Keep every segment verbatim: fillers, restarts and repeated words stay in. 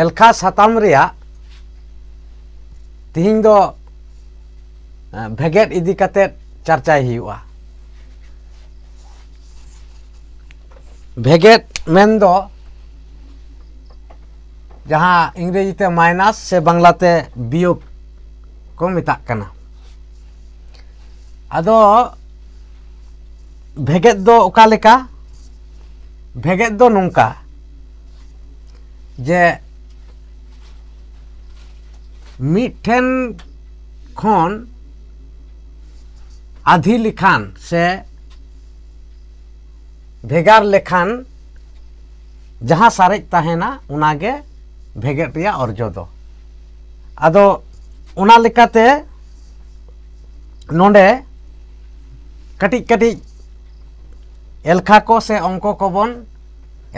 ᱮᱞᱠᱷᱟ ᱥᱟᱛᱟᱢ ᱨᱮᱭᱟᱜ ᱛᱤᱦᱤᱧ ᱫᱚ ᱵᱷᱮᱜᱮᱫ ᱤᱫᱤ ᱠᱟᱛᱮ ᱪᱟᱨᱪᱟᱭ ᱦᱩᱭᱩᱜᱼᱟ᱾ ᱵᱷᱮᱜᱮᱫ ᱢᱮᱱ ᱫᱚ ᱡᱟᱦᱟᱸ ᱤᱝᱨᱮᱡᱤ ᱛᱮ ᱢᱟᱭᱱᱟᱥ ᱥᱮ ᱵᱟᱝᱞᱟ ᱛᱮ ᱵᱤᱭᱳᱜᱽ ᱠᱚ ᱢᱮᱛᱟᱜ ᱠᱟᱱᱟ᱾ ᱟᱫᱚ ᱵᱷᱮᱜᱮᱫ ᱫᱚ ᱚᱠᱟ ᱞᱮᱠᱟ? ᱵᱷᱮᱜᱮᱫ ᱫᱚ ᱱᱚᱝᱠᱟ ᱡᱮ ᱢᱤᱫᱴᱷᱮᱱ ᱠᱷᱚᱱ ᱟᱫᱷᱤ ᱞᱮᱠᱷᱟᱱ ᱥᱮ ᱵᱷᱮᱜᱟᱨ ᱞᱮᱠᱷᱟᱱ ᱡᱟᱦᱟᱸ ᱥᱟᱨᱮᱡ ᱛᱟᱦᱮᱱᱟ, ᱚᱱᱟᱜᱮ ᱵᱷᱮᱜᱮᱫ ᱨᱮᱭᱟᱜ ᱚᱨᱡᱚ ᱫᱚ᱾ ᱟᱫᱚ ᱚᱱᱟ ᱞᱮᱠᱟᱛᱮ ᱱᱚᱰᱮ ᱠᱟᱹᱴᱤᱡ ᱠᱟᱹᱴᱤᱡ ᱮᱞᱠᱷᱟ ᱠᱚ ᱥᱮ ᱚᱝᱠᱚ ᱠᱚᱵᱚᱱ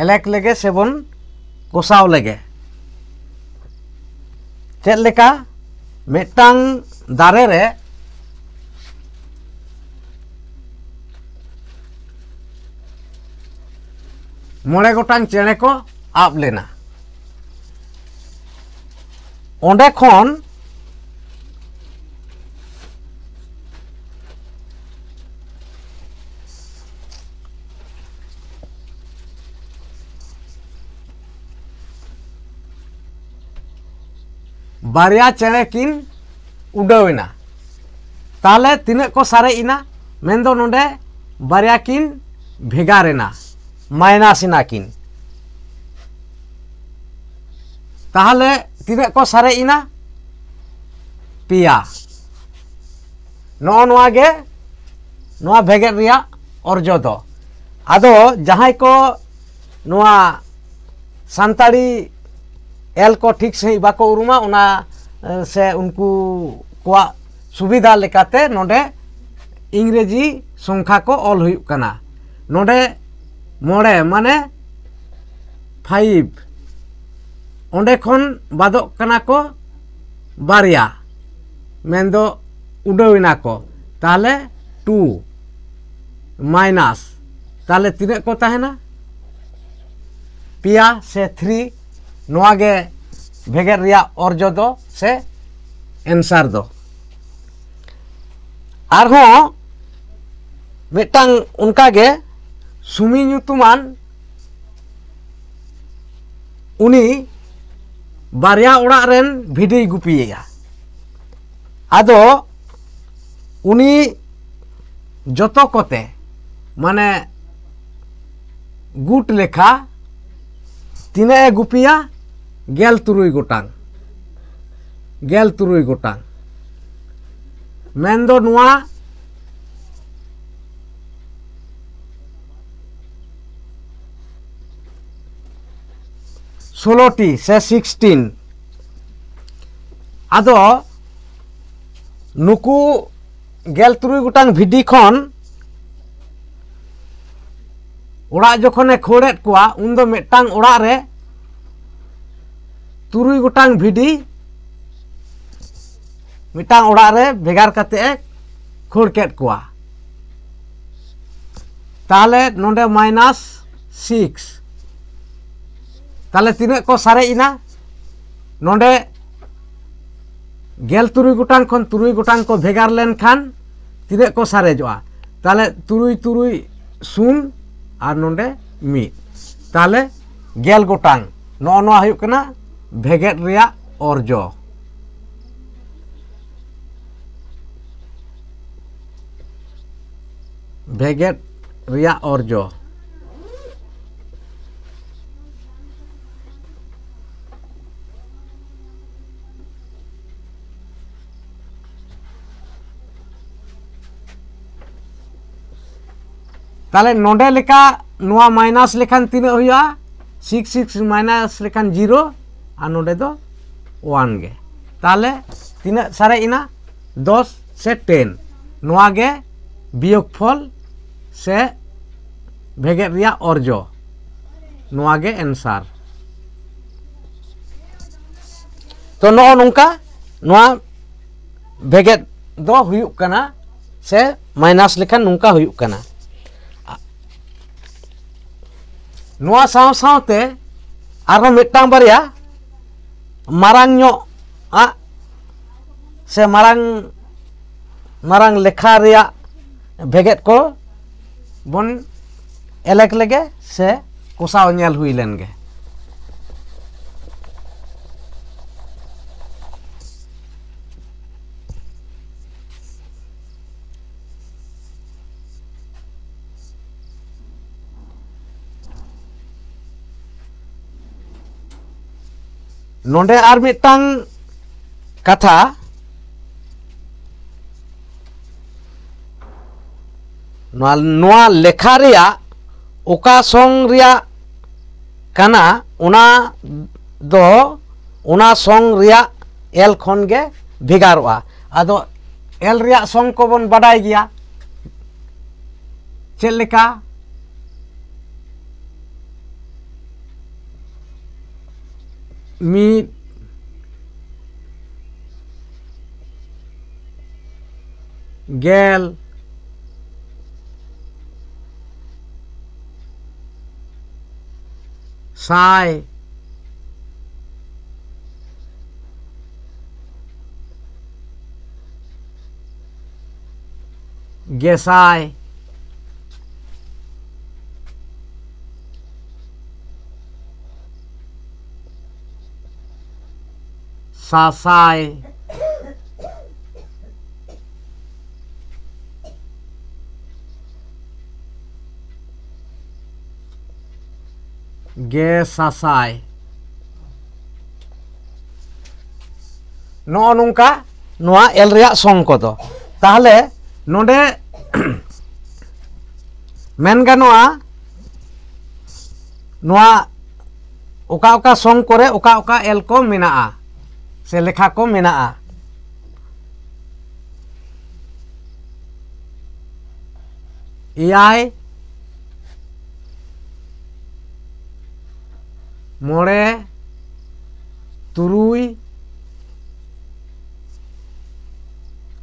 ᱮᱞᱮᱠ ᱞᱮᱜᱮ ᱥᱮᱵᱚᱱ ᱠᱚᱥᱟᱣ ᱞᱮᱜᱮ᱾ ᱪᱮᱫ ᱞᱮᱠᱟ? ᱢᱤᱫᱴᱟᱝ ᱫᱟᱨᱮ ᱨᱮ ᱢᱚᱬᱮ ᱜᱚᱴᱟᱝ ᱪᱮᱬᱮ ᱠᱚ ᱟᱵ ᱞᱮᱱᱟ᱾ ᱚᱸᱰᱮ ᱠᱷᱚᱱ ᱵᱟᱨᱭᱟ ᱪᱮᱬᱮ ᱠᱤᱱ ᱩᱰᱟᱹᱣ ᱮᱱᱟ᱾ ᱛᱟᱦᱞᱮ ᱛᱤᱱᱟᱹᱜ ᱠᱚ ᱥᱟᱨᱮᱡ ᱮᱱᱟ? ᱢᱮᱱᱫᱚ ᱱᱚᱰᱮ ᱵᱟᱨᱭᱟ ᱠᱤᱱ ᱵᱷᱮᱜᱟᱨ ᱮᱱᱟ, ᱢᱟᱭᱱᱟᱥ ᱮᱱᱟ ᱠᱤᱱ᱾ ᱛᱟᱦᱞᱮ ᱛᱤᱱᱟᱹᱜ ᱠᱚ ᱥᱟᱨᱮᱡ ᱮᱱᱟ? ᱯᱮᱭᱟ᱾ ᱱᱚᱜᱼᱚ ᱱᱚᱣᱟ ᱜᱮ ᱱᱚᱣᱟ ᱵᱷᱮᱜᱮᱫ ᱨᱮᱭᱟᱜ ᱚᱨᱡᱚ ᱫᱚ᱾ ᱟᱫᱚ ᱡᱟᱦᱟᱸᱭ ᱠᱚ ᱱᱚᱣᱟ ᱥᱟᱱᱛᱟᱲᱤ ᱮᱞ ᱠᱚ ᱴᱷᱤᱠ ᱥᱟᱺᱦᱤᱡ ᱵᱟᱠᱚ ᱩᱨᱩᱢᱟ, ᱚᱱᱟ ᱮ, ᱥᱮ ᱩᱱᱠᱩ ᱠᱚᱣᱟᱜ ᱥᱩᱵᱤᱫᱷᱟ ᱞᱮᱠᱟᱛᱮ ᱱᱚᱰᱮ ᱤᱝᱨᱮᱡᱤ ᱥᱚᱝᱠᱷᱟ ᱠᱚ ᱚᱞ ᱦᱩᱭᱩᱜ ᱠᱟᱱᱟ᱾ ᱱᱚᱰᱮ ᱢᱚᱬᱮ ᱢᱟᱱᱮ ᱯᱷᱟᱭᱤᱵᱷ, ᱚᱸᱰᱮ ᱠᱷᱚᱱ ᱵᱟᱫᱚᱜ ᱠᱟᱱᱟ ᱠᱚ ᱵᱟᱨᱭᱟ, ᱢᱮᱱᱫᱚ ᱩᱰᱟᱹᱣ ᱮᱱᱟ ᱠᱚ, ᱛᱟᱦᱞᱮ ᱴᱩ ᱢᱟᱭᱱᱟᱥ, ᱛᱟᱦᱞᱮ ᱛᱤᱱᱟᱹᱜ ᱠᱚ ᱛᱟᱦᱮᱱᱟ? ᱯᱮᱭᱟ ᱥᱮ ᱛᱷᱨᱤ᱾ ᱱᱚᱣᱟ ᱜᱮ ᱵᱷᱮᱜᱮᱫ ᱨᱮᱭᱟᱜ ᱚᱨᱡᱚ ᱫᱚ ᱥᱮ answer ᱫᱚ᱾ ᱟᱨᱦᱚᱸ ᱢᱤᱫᱴᱟᱝ ᱚᱱᱠᱟ ᱜᱮ ᱥᱩᱢᱤ ᱧᱩᱛᱩᱢᱟᱱ ᱩᱱᱤ ᱵᱟᱨᱭᱟ ᱚᱲᱟᱜ ᱨᱮᱱ ᱵᱷᱤᱰᱤᱭ ᱜᱩᱯᱤᱭᱮᱭᱟ᱾ ᱟᱫᱚ ᱩᱱᱤ ᱡᱚᱛᱚ ᱠᱚᱛᱮ ᱢᱟᱱᱮ ᱜᱩᱴ ᱞᱮᱠᱷᱟ ᱛᱤᱱᱟᱹᱜ ᱮ ᱜᱩᱯᱤᱭᱟ? ᱜᱮᱞ ᱛᱩᱨᱩᱭ ᱜᱚᱴᱟᱝ᱾ ᱜᱮᱞ ᱛᱩᱨᱩᱭ ᱜᱚᱴᱟᱝ᱾ ᱢᱮᱱᱫᱚ ᱱᱚᱣᱟ ᱥᱳᱞᱳ ᱴᱤ ᱥᱮ ᱥᱤᱠᱥᱴᱤᱱ᱾ ᱟᱫᱚ ᱱᱩᱠᱩ ᱜᱮᱞ ᱛᱩᱨᱩᱭ ᱜᱚᱴᱟᱝ ᱵᱷᱤᱰᱤ ᱠᱷᱚᱱ ᱚᱲᱟᱜ ᱡᱚᱠᱷᱚᱱᱮ ᱠᱷᱟᱹᱲᱮᱫ ᱠᱚᱣᱟ, ᱩᱱᱫᱚ ᱢᱤᱫᱴᱟᱝ ᱚᱲᱟᱜ ᱨᱮ ᱛᱩᱨᱩᱭ ᱜᱚᱴᱟᱝ ᱵᱷᱤᱰᱤ ᱢᱤᱫᱴᱟᱝ ᱚᱲᱟᱜ ᱨᱮ ᱵᱷᱮᱜᱟᱨ ᱠᱟᱛᱮ ᱮ ᱠᱷᱟᱹᱲ ᱠᱮᱫ ᱠᱚᱣᱟ᱾ ᱛᱟᱦᱚᱞᱮ ᱱᱚᱰᱮ ᱢᱟᱭᱱᱟᱥ ᱥᱤᱠᱥ᱾ ᱛᱟᱦᱚᱞᱮ ᱛᱤᱱᱟᱹᱜ ᱠᱚ ᱥᱟᱨᱮᱡ ᱮᱱᱟ? ᱱᱚᱰᱮ ᱜᱮᱞ ᱛᱩᱨᱩᱭ ᱜᱚᱴᱟᱝ ᱠᱷᱚᱱ ᱛᱩᱨᱩᱭ ᱜᱚᱴᱟᱝ ᱠᱚ ᱵᱷᱮᱜᱟᱨ ᱞᱮᱱᱠᱷᱟᱱ ᱛᱤᱱᱟᱹᱜ ᱠᱚ ᱥᱟᱨᱮᱡᱚᱜᱼᱟ? ᱛᱟᱦᱚᱞᱮ ᱛᱩᱨᱩᱭ ᱛᱩᱨᱩᱭ ᱥᱩᱱ ᱟᱨ ᱱᱚᱰᱮ ᱢᱤᱫ᱾ ᱛᱟᱦᱚᱞᱮ ᱜᱮᱞ ᱜᱚᱴᱟᱝ᱾ ᱱᱚᱜᱼᱚ ᱱᱚᱣᱟ ᱦᱩᱭᱩᱜ ᱠᱟᱱᱟ ᱵᱷᱮᱜᱮᱫ ᱨᱮᱭᱟᱜ ᱚᱨᱡᱚ᱾ ᱵᱷᱮᱜᱮᱫ ᱨᱮᱭᱟᱜ ᱚᱨᱡᱚ᱾ ᱛᱟᱦᱚᱞᱮ ᱱᱚᱰᱮ ᱞᱮᱠᱟ ᱱᱚᱣᱟ ᱢᱟᱭᱱᱟᱥ ᱞᱮᱠᱷᱟᱱ ᱛᱤᱱᱟᱹᱜ ᱦᱩᱭᱩᱜᱼᱟ? ᱥᱤᱠᱥ ᱥᱤᱠᱥ ᱢᱟᱭᱱᱟᱥ ᱞᱮᱠᱷᱟᱱ ᱡᱤᱨᱳ, ᱟᱨ ᱱᱚᱰᱮ ᱫᱚ ᱳᱣᱟᱱ ᱜᱮ᱾ ᱛᱟᱦᱚᱞᱮ ᱛᱤᱱᱟᱹᱜ ᱥᱟᱨᱮᱡ ᱮᱱᱟ? ᱫᱚᱥ ᱥᱮ ᱴᱮᱱ᱾ ᱱᱚᱣᱟ ᱜᱮ ᱵᱤᱭᱳᱜᱽ ᱯᱷᱚᱞ ᱥᱮ ᱵᱷᱮᱜᱮᱫ ᱨᱮᱭᱟᱜ ᱚᱨᱡᱚ᱾ ᱱᱚᱣᱟ ᱜᱮ answer᱾ ᱛᱚ ᱱᱚᱜᱼᱚ ᱱᱚᱝᱠᱟ ᱱᱚᱣᱟ ᱵᱷᱮᱜᱮᱫ ᱫᱚ ᱦᱩᱭᱩᱜ ᱠᱟᱱᱟ, ᱥᱮ ᱢᱟᱭᱱᱟᱥ ᱞᱮᱠᱷᱟᱱ ᱱᱚᱝᱠᱟ ᱦᱩᱭᱩᱜ ᱠᱟᱱᱟ᱾ ᱱᱚᱣᱟ ᱥᱟᱶ ᱥᱟᱶᱛᱮ ᱟᱨᱦᱚᱸ ᱢᱤᱫᱴᱟᱝ ᱵᱟᱨᱭᱟ ᱢᱟᱨᱟᱝ ᱧᱚᱜ ᱟᱜ ᱥᱮ ᱢᱟᱨᱟᱝ ᱢᱟᱨᱟᱝ ᱞᱮᱠᱷᱟ ᱨᱮᱭᱟᱜ ᱵᱷᱮᱜᱮᱫ ᱠᱚ ᱵᱚᱱ ᱮᱞᱮᱠ ᱞᱮᱜᱮ ᱥᱮ ᱠᱚᱥᱟᱣ ᱧᱮᱞ ᱦᱩᱭ ᱞᱮᱱ ᱜᱮ᱾ ᱱᱚᱰᱮ ᱟᱨ ᱢᱤᱫᱴᱟᱝ ᱠᱟᱛᱷᱟ, ᱱᱚᱣᱟ, ᱱᱚᱣᱟ ᱞᱮᱠᱷᱟ ᱨᱮᱭᱟᱜ ᱚᱠᱟ ᱥᱚᱝ ᱨᱮᱭᱟᱜ ᱠᱟᱱᱟ, ᱚᱱᱟ ᱫᱚ ᱚᱱᱟ ᱥᱚᱝ ᱨᱮᱭᱟᱜ ᱮᱞ ᱠᱷᱚᱱ ᱜᱮ ᱵᱷᱮᱜᱟᱨᱚᱜᱼᱟ᱾ ᱟᱫᱚ ᱮᱞ ᱨᱮᱭᱟᱜ ᱥᱚᱝ ᱠᱚᱵᱚᱱ ᱵᱟᱰᱟᱭ ᱜᱮᱭᱟ᱾ ᱪᱮᱫ ᱞᱮᱠᱟ? ᱢᱤᱫ, ᱜᱮᱞ, ᱥᱟᱭ, ᱜᱮᱥᱟᱭ, ᱥᱟᱥᱟᱭ, ᱜᱮᱥᱟᱥᱟᱭ᱾ ᱱᱚᱜᱼᱚ ᱱᱚᱝᱠᱟ ᱱᱚᱣᱟ ᱮᱞ ᱨᱮᱭᱟᱜ ᱥᱚᱝ ᱠᱚᱫᱚ᱾ ᱛᱟᱦᱚᱞᱮ ᱱᱚᱰᱮ ᱢᱮᱱ ᱜᱟᱱᱚᱜᱼᱟ, ᱱᱚᱣᱟ ᱚᱠᱟ ᱚᱠᱟ ᱥᱚᱝ ᱠᱚᱨᱮ ᱚᱠᱟ ᱚᱠᱟ ᱮᱞ ᱠᱚ ᱢᱮᱱᱟᱜᱼᱟ ᱥᱮ ᱞᱮᱠᱷᱟ ᱠᱚ ᱢᱮᱱᱟᱜᱼᱟ᱾ ᱮᱭᱟᱭ, ᱢᱚᱬᱮ, ᱛᱩᱨᱩᱭ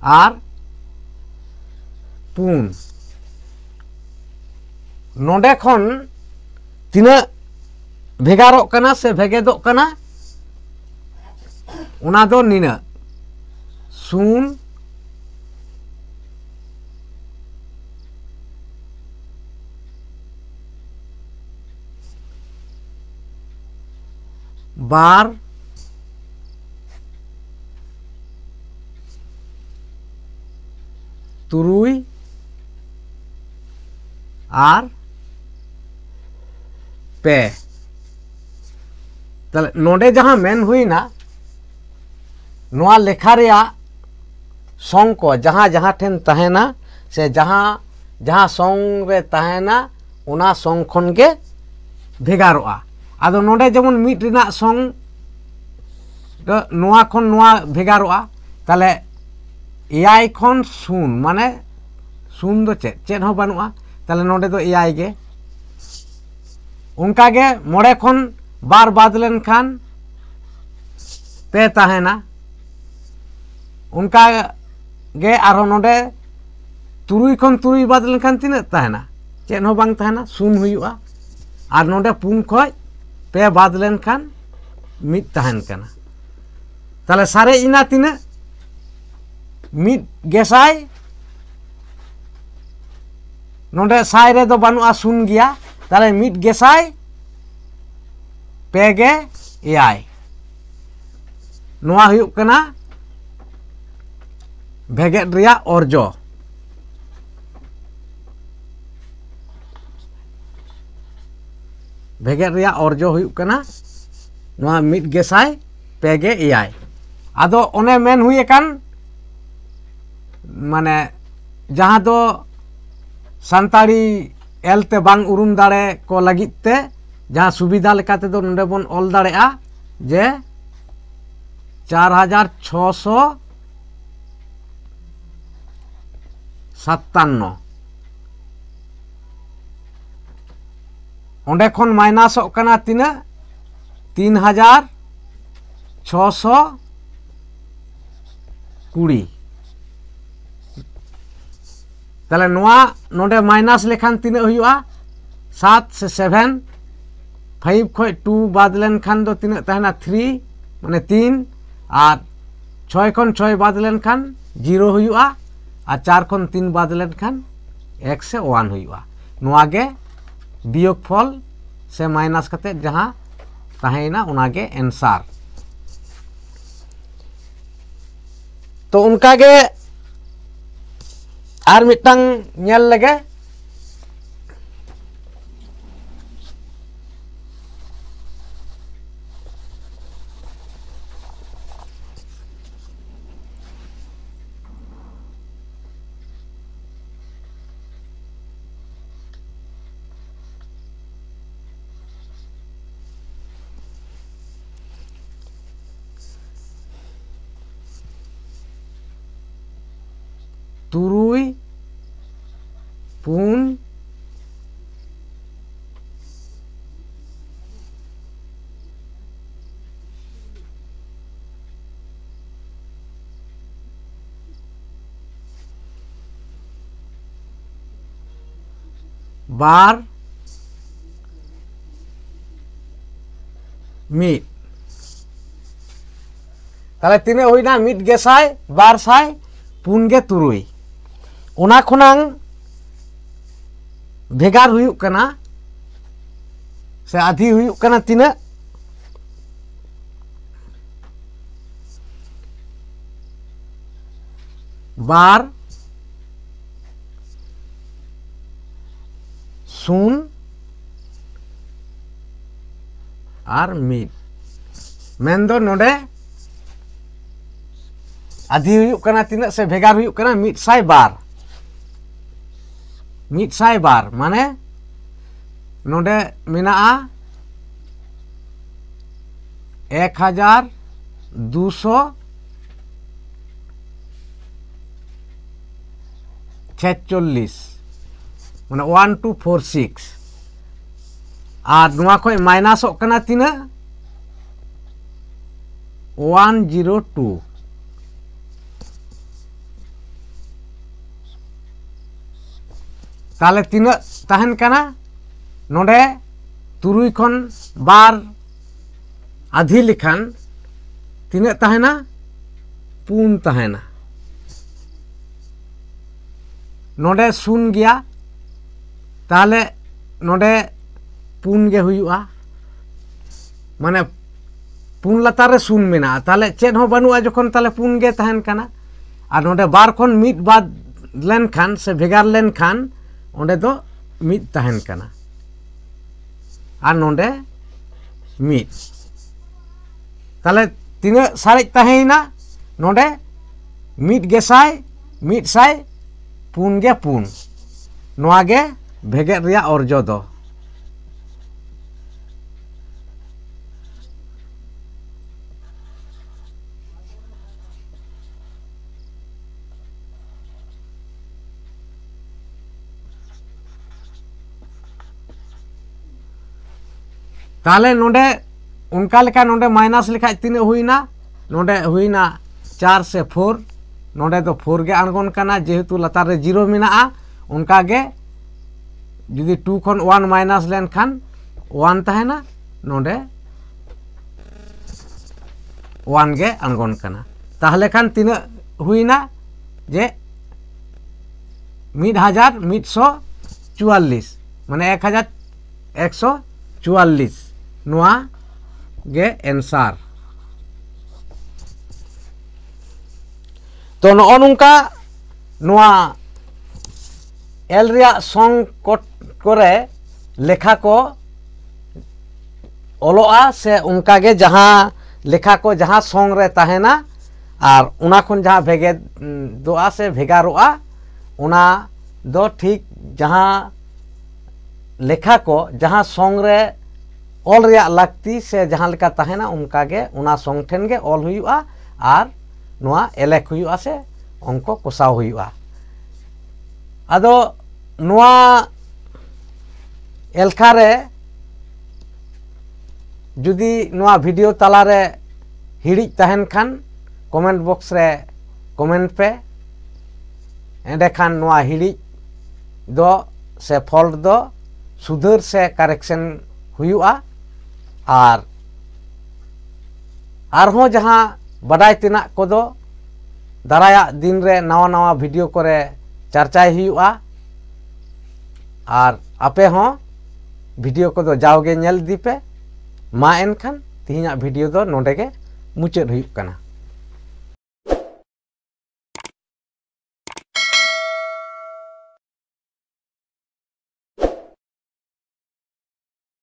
ᱟᱨ ᱯᱩᱱ᱾ ᱱᱚᱰᱮ ᱠᱷᱚᱱ ᱛᱤᱱᱟᱹᱜ ᱵᱷᱮᱜᱟᱨᱚᱜ ᱠᱟᱱᱟ ᱥᱮ ᱵᱷᱮᱜᱮᱫᱚᱜ ᱠᱟᱱᱟ, ᱚᱱᱟ ᱫᱚ ᱱᱤᱱᱟᱹᱜ, ᱥᱩᱱ, ᱵᱟᱨ, ᱛᱩᱨᱩᱭ ᱟᱨ ᱯᱮ᱾ ᱛᱟᱦᱞᱮ ᱱᱚᱰᱮ ᱡᱟᱦᱟᱸ ᱢᱮᱱ ᱦᱩᱭᱱᱟ, ᱱᱚᱣᱟ ᱞᱮᱠᱷᱟ ᱨᱮᱭᱟᱜ ᱥᱚᱝ ᱠᱚ ᱡᱟᱦᱟᱸ ᱡᱟᱦᱟᱸ ᱴᱷᱮᱱ ᱛᱟᱦᱮᱱᱟ ᱥᱮ ᱡᱟᱦᱟᱸ ᱡᱟᱦᱟᱸ ᱥᱚᱝ ᱨᱮ ᱛᱟᱦᱮᱱᱟ, ᱚᱱᱟ ᱥᱚᱝ ᱠᱷᱚᱱ ᱜᱮ ᱵᱷᱮᱜᱟᱨᱚᱜᱼᱟ᱾ ᱟᱫᱚ ᱱᱚᱰᱮ ᱡᱮᱢᱚᱱ ᱢᱤᱫ ᱨᱮᱱᱟᱜ ᱥᱚᱝ ᱫᱚ ᱱᱚᱣᱟ ᱠᱷᱚᱱ ᱱᱚᱣᱟ ᱵᱷᱮᱜᱟᱨᱚᱜᱼᱟ, ᱛᱟᱦᱞᱮ ᱮᱭᱟᱭ ᱠᱷᱚᱱ ᱥᱩᱱ, ᱢᱟᱱᱮ ᱥᱩᱱ ᱫᱚ ᱪᱮᱫ? ᱪᱮᱫ ᱦᱚᱸ ᱵᱟᱹᱱᱩᱜᱼᱟ, ᱛᱟᱦᱞᱮ ᱱᱚᱰᱮ ᱫᱚ ᱮᱭᱟᱭ ᱜᱮ᱾ ᱚᱱᱠᱟᱜᱮ ᱢᱚᱬᱮ ᱠᱷᱚᱱ ᱵᱟᱨ ᱵᱟᱫ ᱞᱮᱱᱠᱷᱟᱱ ᱯᱮ ᱛᱟᱦᱮᱱᱟ᱾ ᱚᱱᱠᱟ ᱜᱮ ᱟᱨᱦᱚᱸ ᱱᱚᱰᱮ ᱛᱩᱨᱩᱭ ᱠᱷᱚᱱ ᱛᱩᱨᱩᱭ ᱵᱟᱫ ᱞᱮᱱᱠᱷᱟᱱ ᱛᱤᱱᱟᱹᱜ ᱛᱟᱦᱮᱱᱟ? ᱪᱮᱫ ᱦᱚᱸ ᱵᱟᱝ ᱛᱟᱦᱮᱱᱟ, ᱥᱩᱱ ᱦᱩᱭᱩᱜᱼᱟ᱾ ᱟᱨ ᱱᱚᱰᱮ ᱯᱩᱱ ᱠᱷᱚᱱ ᱯᱮ ᱵᱟᱫ ᱞᱮᱱᱠᱷᱟᱱ ᱢᱤᱫ ᱛᱟᱦᱮᱱ ᱠᱟᱱᱟ᱾ ᱛᱟᱦᱞᱮ ᱥᱟᱨᱮᱡ ᱮᱱᱟ ᱛᱤᱱᱟᱹᱜ? ᱢᱤᱫ ᱜᱮᱥᱟᱭ᱾ ᱱᱚᱰᱮ ᱥᱟᱭ ᱨᱮᱫᱚ ᱵᱟᱹᱱᱩᱜᱼᱟ, ᱥᱩᱱ ᱜᱮᱭᱟ᱾ ᱛᱟᱦᱞᱮ ᱢᱤᱫ ᱜᱮᱥᱟᱭ ᱯᱮ ᱜᱮ ᱮᱭᱟᱭ᱾ ᱱᱚᱣᱟ ᱦᱩᱭᱩᱜ ᱠᱟᱱᱟ ᱵᱷᱮᱜᱮᱫ ᱨᱮᱭᱟᱜ ᱚᱨᱡᱚ᱾ ᱵᱷᱮᱜᱮᱫ ᱨᱮᱭᱟᱜ ᱚᱨᱡᱚ ᱦᱩᱭᱩᱜ ᱠᱟᱱᱟ ᱱᱚᱣᱟ ᱢᱤᱫ ᱜᱮᱥᱟᱭ ᱯᱮ ᱜᱮ ᱮᱭᱟᱭ᱾ ᱟᱫᱚ ᱚᱱᱮ ᱢᱮᱱ ᱦᱩᱭ ᱟᱠᱟᱱ, ᱢᱟᱱᱮ, ᱡᱟᱦᱟᱸ ᱫᱚ ᱥᱟᱱᱛᱟᱲᱤ ᱮᱞ ᱛᱮ ᱵᱟᱝ ᱩᱨᱩᱢ ᱫᱟᱲᱮ ᱠᱚ ᱞᱟᱹᱜᱤᱫ ᱛᱮ ᱡᱟᱦᱟᱸ ᱥᱩᱵᱤᱫᱷᱟ ᱞᱮᱠᱟ ᱛᱮᱫᱚ ᱱᱚᱰᱮ ᱵᱚᱱ ᱚᱞ ᱫᱟᱲᱮᱭᱟᱜᱼᱟ ᱡᱮ ᱪᱟᱨ ᱦᱟᱡᱟᱨ ᱪᱷᱚᱥᱚ ᱥᱟᱛᱟᱱᱱᱚ᱾ ᱚᱸᱰᱮ ᱠᱷᱚᱱ ᱢᱟᱭᱱᱟᱥᱚᱜ ᱠᱟᱱᱟ ᱛᱤᱱᱟᱹᱜ? ᱛᱤᱱ ᱦᱟᱡᱟᱨ ᱪᱷᱚᱥᱚ ᱠᱩᱲᱤ᱾ ᱛᱟᱦᱞᱮ ᱱᱚᱣᱟ ᱱᱚᱰᱮ ᱢᱟᱭᱱᱟᱥ ᱞᱮᱠᱷᱟᱱ ᱛᱤᱱᱟᱹᱜ ᱦᱩᱭᱩᱜᱼᱟ? ᱥᱟᱛ ᱥᱮ ᱥᱮᱵᱷᱮᱱ ᱯᱷᱟᱭᱤᱵᱷ ᱠᱷᱚᱱ ᱴᱩ ᱵᱟᱫ ᱞᱮᱱᱠᱷᱟᱱ ᱫᱚ ᱛᱤᱱᱟᱹᱜ ᱛᱟᱦᱮᱱᱟ? ᱛᱷᱨᱤ, ᱢᱟᱱᱮ ᱛᱤᱱ᱾ ᱟᱨ ᱪᱷᱚᱭ ᱠᱷᱚᱱ ᱪᱷᱚᱭ ᱵᱟᱫ ᱞᱮᱱᱠᱷᱟᱱ ᱡᱤᱨᱳ ᱦᱩᱭᱩᱜᱼᱟ᱾ ᱟᱨ ᱪᱟᱨ ᱠᱷᱚᱱ ᱛᱤᱱ ᱵᱟᱫ ᱞᱮᱱᱠᱷᱟᱱ ᱮᱠ ᱥᱮ ᱳᱣᱟᱱ ᱦᱩᱭᱩᱜᱼᱟ᱾ ᱱᱚᱣᱟ ᱜᱮ ᱵᱤᱭᱳᱜᱽ ᱯᱷᱚᱞ ᱥᱮ ᱢᱟᱭᱱᱟᱥ ᱠᱟᱛᱮ ᱡᱟᱦᱟᱸ ᱛᱟᱦᱮᱸᱭᱮᱱᱟ, ᱚᱱᱟ ᱜᱮ ᱮᱱᱥᱟᱨ᱾ ᱛᱚ ᱚᱱᱠᱟ ᱜᱮ ᱟᱨ ᱢᱤᱫᱴᱟᱝ ᱧᱮᱞ ᱞᱮᱜᱮ᱾ ᱛᱩᱨᱩᱭ, ᱯᱩᱱ, ᱵᱟᱨ, ᱢᱤᱫ᱾ ᱛᱟᱦᱞᱮ ᱛᱤᱱᱟᱹᱜ ᱦᱩᱭᱱᱟ? ᱢᱤᱫ ᱜᱮᱥᱟᱭ ᱵᱟᱨ ᱥᱟᱭ ᱯᱩᱱ ᱜᱮ ᱛᱩᱨᱩᱭ᱾ ᱚᱱᱟ ᱠᱷᱚᱱᱟᱝ ᱵᱷᱮᱜᱟᱨ ᱦᱩᱭᱩᱜ ᱠᱟᱱᱟ ᱥᱮ ᱟᱫᱷᱤ ᱦᱩᱭᱩᱜ ᱠᱟᱱᱟ ᱛᱤᱱᱟᱹᱜ? ᱵᱟᱨ, ᱥᱩᱱ ᱟᱨ ᱢᱤᱫ᱾ ᱢᱮᱱᱫᱚ ᱱᱚᱰᱮ ᱟᱫᱷᱤ ᱦᱩᱭᱩᱜ ᱠᱟᱱᱟ ᱛᱤᱱᱟᱹᱜ ᱥᱮ ᱵᱷᱮᱜᱟᱨ ᱦᱩᱭᱩᱜ ᱠᱟᱱᱟ? ᱢᱤᱫ ᱥᱟᱭ ᱵᱟᱨ᱾ ᱢᱤᱫ ᱥᱟᱭ ᱵᱟᱨ ᱢᱟᱱᱮ ᱱᱚᱰᱮ ᱢᱮᱱᱟᱜᱼᱟ ᱮᱠ ᱦᱟᱡᱟᱨ ᱫᱩᱥᱚ ᱪᱷᱮᱪᱪᱚᱞᱞᱤᱥ, ᱢᱟᱱᱮ ᱳᱣᱟᱱ ᱴᱩ ᱯᱷᱳᱨ ᱥᱤᱠᱥ᱾ ᱟᱨ ᱱᱚᱣᱟ ᱠᱷᱚᱱ ᱢᱟᱭᱱᱟᱥᱚᱜ ᱠᱟᱱᱟ ᱛᱤᱱᱟᱹᱜ? One zero two. ᱛᱟᱦᱞᱮ ᱛᱤᱱᱟᱹᱜ ᱛᱟᱦᱮᱱ ᱠᱟᱱᱟ? ᱱᱚᱰᱮ ᱛᱩᱨᱩᱭ ᱠᱷᱚᱱ ᱵᱟᱨ ᱟᱫᱷᱤ ᱞᱮᱠᱷᱟᱱ ᱛᱤᱱᱟᱹᱜ ᱛᱟᱦᱮᱱᱟ? ᱯᱩᱱ ᱛᱟᱦᱮᱱᱟ᱾ ᱱᱚᱰᱮ ᱥᱩᱱ ᱜᱮᱭᱟ, ᱛᱟᱦᱚᱞᱮ ᱱᱚᱰᱮ ᱯᱩᱱ ᱜᱮ ᱦᱩᱭᱩᱜᱼᱟ᱾ ᱢᱟᱱᱮ ᱯᱩᱱ ᱞᱟᱛᱟᱨ ᱨᱮ ᱥᱩᱱ ᱢᱮᱱᱟᱜᱼᱟ, ᱛᱟᱦᱚᱞᱮ ᱪᱮᱫ ᱦᱚᱸ ᱵᱟᱹᱱᱩᱜᱼᱟ᱾ ᱡᱚᱠᱷᱚᱱ ᱛᱟᱦᱚᱞᱮ ᱯᱩᱱ ᱜᱮ ᱛᱟᱦᱮᱱ ᱠᱟᱱᱟ᱾ ᱟᱨ ᱱᱚᱰᱮ ᱵᱟᱨ ᱠᱷᱚᱱ ᱢᱤᱫ ᱵᱟᱫ ᱞᱮᱱᱠᱷᱟᱱ ᱥᱮ ᱵᱷᱮᱜᱟᱨ ᱞᱮᱱᱠᱷᱟᱱ ᱚᱸᱰᱮ ᱫᱚ ᱢᱤᱫ ᱛᱟᱦᱮᱱ ᱠᱟᱱᱟ᱾ ᱟᱨ ᱱᱚᱰᱮ ᱢᱤᱫ᱾ ᱛᱟᱦᱚᱞᱮ ᱛᱤᱱᱟᱹᱜ ᱥᱟᱨᱮᱡ ᱛᱟᱦᱮᱸᱭᱮᱱᱟ? ᱱᱚᱰᱮ ᱢᱤᱫ ᱜᱮᱥᱟᱭ ᱢᱤᱫ ᱥᱟᱭ ᱯᱩᱱ ᱜᱮ ᱯᱩᱱ᱾ ᱱᱚᱣᱟ ᱜᱮ ᱵᱷᱮᱜᱮᱫ ᱨᱮᱭᱟᱜ ᱚᱨᱡᱚ ᱫᱚ᱾ ᱛᱟᱦᱚᱞᱮ ᱱᱚᱰᱮ ᱚᱱᱠᱟ ᱞᱮᱠᱟ ᱱᱚᱰᱮ ᱢᱟᱭᱱᱟᱥ ᱞᱮᱠᱷᱟᱡ ᱛᱤᱱᱟᱹᱜ ᱦᱩᱭᱱᱟ? ᱱᱚᱰᱮ ᱦᱩᱭᱱᱟ ᱪᱟᱨ ᱥᱮ ᱯᱷᱳᱨ᱾ ᱱᱚᱰᱮ ᱫᱚ ᱯᱷᱳᱨ ᱜᱮ ᱟᱬᱜᱚᱱ ᱠᱟᱱᱟ, ᱡᱮᱦᱮᱛᱩ ᱞᱟᱛᱟᱨ ᱨᱮ ᱡᱤᱨᱳ ᱢᱮᱱᱟᱜᱼᱟ᱾ ᱚᱱᱠᱟ ᱜᱮ ᱡᱩᱫᱤ ᱴᱩ ᱠᱷᱚᱱ ᱳᱣᱟᱱ ᱢᱟᱭᱱᱟᱥ ᱞᱮᱱᱠᱷᱟᱱ ᱳᱣᱟᱱ ᱛᱟᱦᱮᱱᱟ, ᱱᱚᱰᱮ ᱳᱣᱟᱱ ᱜᱮ ᱟᱬᱜᱚᱱ ᱠᱟᱱᱟ᱾ ᱛᱟᱦᱚᱞᱮ ᱠᱷᱟᱱ ᱛᱤᱱᱟᱹᱜ ᱦᱩᱭᱱᱟ? ᱡᱮ ᱢᱤᱫ ᱦᱟᱡᱟᱨ ᱢᱤᱫ ᱥᱚ ᱪᱩᱣᱟᱞᱞᱤᱥ, ᱢᱟᱱᱮ ᱮᱠ ᱦᱟᱡᱟᱨ ᱮᱠᱥᱚ ᱪᱩᱣᱟᱞᱞᱤᱥ᱾ ᱱᱚᱣᱟ ᱜᱮ ᱮᱱᱥᱟᱨ᱾ ᱛᱚ ᱱᱚᱜᱼᱚ ᱱᱚᱝᱠᱟ ᱱᱚᱣᱟ ᱮᱞ ᱨᱮᱭᱟᱜ ᱥᱚᱝ ᱠᱚ-, ᱠᱚᱨᱮ ᱞᱮᱠᱷᱟ ᱠᱚ ᱚᱞᱚᱜᱼᱟ, ᱥᱮ ᱚᱱᱠᱟ ᱜᱮ ᱡᱟᱦᱟᱸ ᱞᱮᱠᱷᱟ ᱠᱚ ᱡᱟᱦᱟᱸ ᱥᱚᱝ ᱨᱮ ᱛᱟᱦᱮᱱᱟ ᱟᱨ ᱚᱱᱟ ᱠᱷᱚᱱ ᱡᱟᱦᱟᱸ ᱵᱷᱮᱜᱮᱫᱚᱜᱼᱟ ᱥᱮ ᱵᱷᱮᱜᱟᱨᱚᱜᱼᱟ, ᱚᱱᱟ ᱫᱚ ᱴᱷᱤᱠ ᱡᱟᱦᱟᱸ ᱞᱮᱠᱷᱟ ᱠᱚ ᱡᱟᱦᱟᱸ ᱥᱚᱝ ᱨᱮ ᱚᱞ ᱨᱮᱭᱟᱜ ᱞᱟᱹᱠᱛᱤ ᱥᱮ ᱡᱟᱦᱟᱸ ᱞᱮᱠᱟ ᱛᱟᱦᱮᱱᱟ, ᱚᱱᱠᱟ ᱜᱮ ᱚᱱᱟ ᱥᱚᱝ ᱴᱷᱮᱱ ᱜᱮ ᱚᱞ ᱦᱩᱭᱩᱜᱼᱟ ᱟᱨ ᱱᱚᱣᱟ ᱮᱞᱮᱠ ᱦᱩᱭᱩᱜᱼᱟ ᱥᱮ ᱚᱝᱠᱚ ᱠᱚᱥᱟᱣ ᱦᱩᱭᱩᱜᱼᱟ᱾ ᱟᱫᱚ ᱱᱚᱣᱟ ᱮᱞᱠᱷᱟ ᱨᱮ ᱡᱩᱫᱤ ᱱᱚᱣᱟ ᱵᱷᱤᱰᱤᱭᱳ ᱛᱟᱞᱟᱨᱮ ᱦᱤᱲᱤᱡ ᱛᱟᱦᱮᱱ ᱠᱷᱟᱱ, ᱠᱚᱢᱮᱱᱴ ᱵᱚᱠᱥ ᱨᱮ ᱠᱚᱢᱮᱱᱴ ᱯᱮ᱾ ᱮᱸᱰᱮᱠᱷᱟᱱ ᱱᱚᱣᱟ ᱦᱤᱲᱤᱡ ᱫᱚ ᱥᱮ ᱯᱷᱚᱞᱴ ᱫᱚ ᱥᱩᱫᱷᱟᱹᱨ ᱥᱮ ᱠᱟᱨᱮᱠᱥᱮᱱ ᱦᱩᱭᱩᱜᱼᱟ᱾ ᱟᱨ ᱟᱨᱦᱚᱸ ᱡᱟᱦᱟᱸ ᱵᱟᱰᱟᱭ ᱛᱮᱱᱟᱜ ᱠᱚᱫᱚ ᱫᱟᱨᱟᱭᱟᱜ ᱫᱤᱱ ᱨᱮ ᱱᱟᱣᱟ ᱱᱟᱣᱟ ᱵᱷᱤᱰᱤᱭᱳ ᱠᱚᱨᱮ ᱪᱟᱨᱪᱟᱭ ᱦᱩᱭᱩᱜᱼᱟ᱾ ᱟᱨ ᱟᱯᱮ ᱦᱚᱸ ᱵᱷᱤᱰᱤᱭᱳ ᱠᱚᱫᱚ ᱡᱟᱣᱜᱮ ᱧᱮᱞ ᱤᱫᱤ ᱯᱮ᱾ ᱢᱟ ᱮᱱᱠᱷᱟᱱ ᱛᱮᱦᱮᱧᱟᱜ ᱵᱷᱤᱰᱤᱭᱳ ᱫᱚ ᱱᱚᱰᱮ ᱜᱮ ᱢᱩᱪᱟᱹᱫ ᱦᱩᱭᱩᱜ ᱠᱟᱱᱟ᱾